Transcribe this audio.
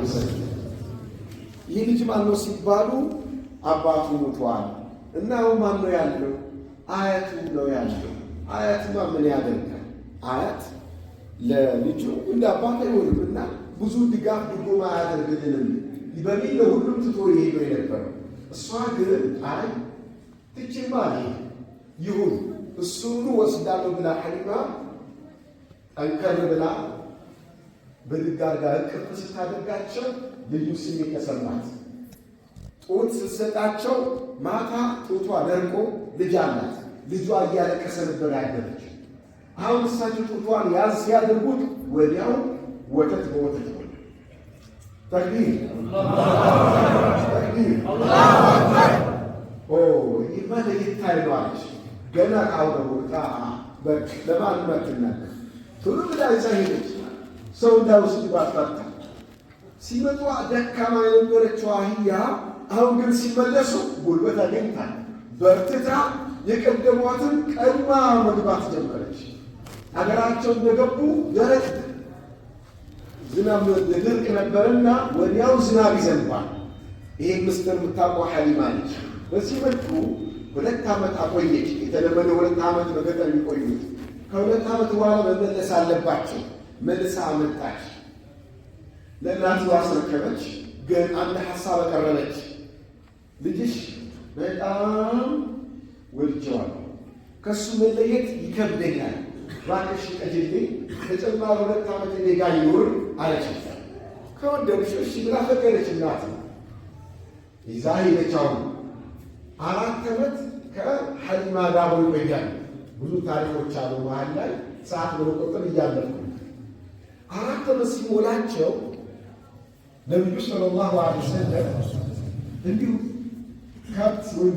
ወሰለም። ይህ ልጅ ማን ነው ሲባሉ አባቱ ሙቷል እና አሁን ማን ነው ያለው? አያቱ ነው ያለው። አያትማ ምን ያደርጋል? አያት ለልጁ እንደ አባት አይሆንም እና ብዙ ድጋፍ ድጎማ አያደርግልንም በሚል ለሁሉም ትቶ ይሄዱ የነበረው። እሷ ግን አይ ትቼማ አልሄድም፣ ይሁን እሱኑ ወስዳለሁ ብላ ሐሊማ ጠንከር ብላ ብድግ አድርጋ እቅፍ ስታደርጋቸው ልዩ ስሜት ተሰማት። ጡት ስትሰጣቸው ማታ ጡቷ ደርቆ ልጅ አላት። ልጇ እያለቀሰ ነበር ያደረች። አሁን እሳቸው ጡቷን ያዝ ሲያደርጉት ወዲያው ወተት በወተት ሆነ። ተክቢር ተክቢር! ይህማ ለየት ያለ አለች። ገና ከአሁኑ ቦታ በቃ ለማንም አትናገር። ቶሎ ብላ ይዛ ሄደች። ሰው እንዳይወስድባት ፈርታ። ሲመጧ ደካማ የነበረችው አህያ አሁን ግን ሲመለሱ ጉልበት አግኝታ በርትታ የቀደሟትን ቀድማ መግባት ጀመረች። አገራቸው እንደገቡ ደረቅ ዝናብ ድርቅ ነበርና ወዲያው ዝናብ ይዘንባል። ይሄ ምስጢር የምታውቀው ሐሊማ ነች። በዚህ መልኩ 2 ዓመት አቆየች። የተለመደ 2 ዓመት በገጠር የሚቆዩት ከ2 ዓመት በኋላ መመለስ አለባቸው። መልሳ አመጣች፣ ለእናቱ አስረከበች። ግን አንድ ሐሳብ አቀረበች። ልጅሽ በጣም ወድጀዋለሁ፣ ከእሱ መለየት ይከብደኛል፣ እባክሽ ፍቀጂልኝ፣ ተጨማሪ 2 ዓመት እኔ ጋር ይኑር አለች። ከወደድሽ እሺ ብላ ፈቀደች። እናት ይዛ ሄደች። አሁን 4 ዓመት ከሐሊማ ጋር አብሮ ይቆያል። ብዙ ታሪኮች አሉ መሀል ላይ፣ ሰዓት በመቆጠብ እያለፍኩ። 4 ዓመት ሲሞላቸው ነቢዩ ሰለላሁ ዐለይሂ ወሰለም እንዲሁ ከብት ወይም